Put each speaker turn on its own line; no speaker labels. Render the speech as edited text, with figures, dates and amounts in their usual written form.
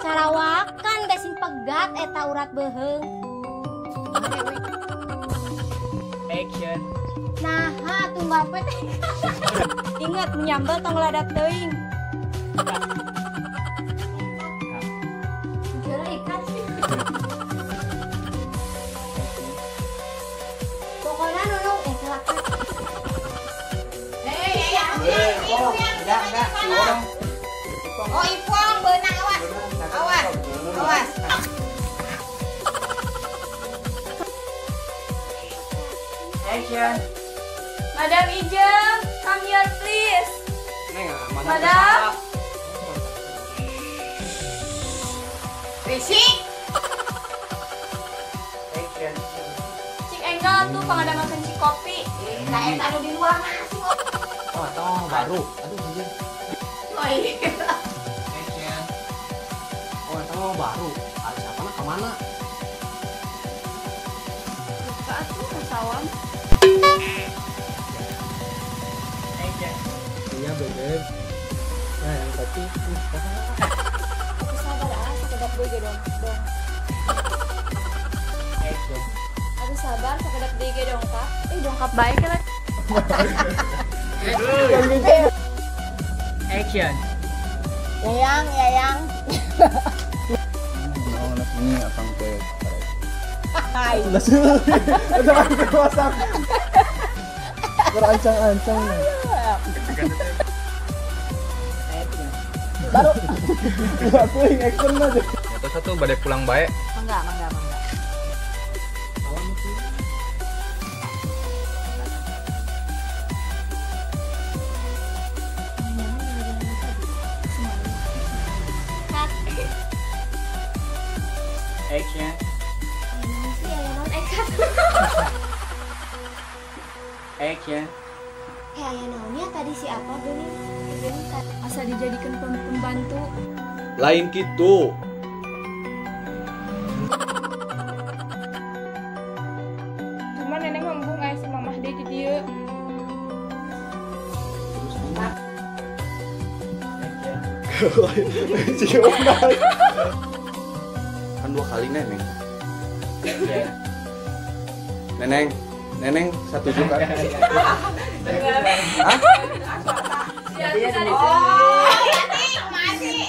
Carawakan ge sing pegat eta urat beuheung.
Action.
Nah, atuh Mbak teh.
Ingat menyambal tong ladak teuing.
Jero ikan sih. Pokoknya nunung kelakan.
Enggak.
Oh, Ipong beunang awas. Awas. Awas.
Action.
Madam Ijem, come here please.
Neng,
Madam.
Risik.
Action.
Cik enggal tuh pangadangakeun cik kopi.
Nah, eta anu di luar masih.
Oh, atau baru. Aduh, anjir.
Oh iya.
Action.
Oh, atau baru. Ada siapa nak kemana?
Lupa atuh kasawam.
Action.
Iya, bebek. Nah, yang kopi.
Aku sabar ah, sakedap deui ge dong.
Action.
Aku sabar sakedap deui ge dongkap. Dongkap bae kan.
Action.
Yayang, yayang.
Oh, ini akang teh.
Hai.
Udah masak. Berancang-ancang.
Baru.
Aku yang action aja.
Atau satu badai pulang baik.
Mangga, mangga, mangga.
Action. Action.
Hei, aya naonnya tadi si apa geuning?
Asa dijadikan pembantu.
Lain gitu.
Cuma neneng mambung aya si mamah deui di dieu.
Kan 2 kali neneng. Neneng, neneng 1 juga. Hah?
Oh, masih.